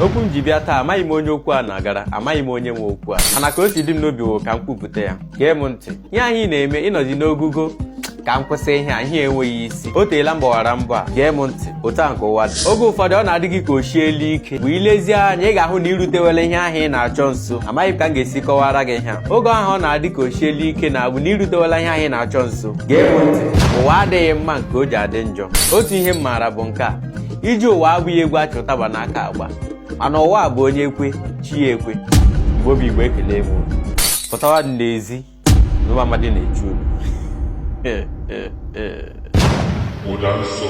Okwu m ji bịa taa, amaghị m onye okwu a na-agara, amaghị m onye nwe okwu a, mana ka o si dị m n'obi wụ ka m kwupụta ya. Gee m ntị. Ihe anyị na-eme ịnọzi n'ogugo ka m kwụsị ihe a, ihe enweghị isi. O teela m gbawara mbọ a. Gee m ntị. Otu a nke ụwa dị, oge ụfọdụ ọ na-adị gị ka o siela ike, bụ ilezie anya, ị ga-ahụ na irutewela ihe ahụ ị na-achọ nso. Amaghị m ka m ga-esi kọwara gị ihe a. Oge ahụ ọ na-adị ka o siela ike na-abụ na irutewela ihe ahụ ị na-achọ nso. Gee m ntị, ụwa adịghị mma nke o ji adị njọ. Otu ihe m maara bụ nke a: iji ụwa abụghị egwu achụ ụtaba n'aka agba, mana ụwa bụ onye ekwe chi ya ekwe. Igbo bụ Igbo, ekele m unu. Pụtawa dị n'ezi na ụmụ amadi na-echu unu. Ụda nsọ.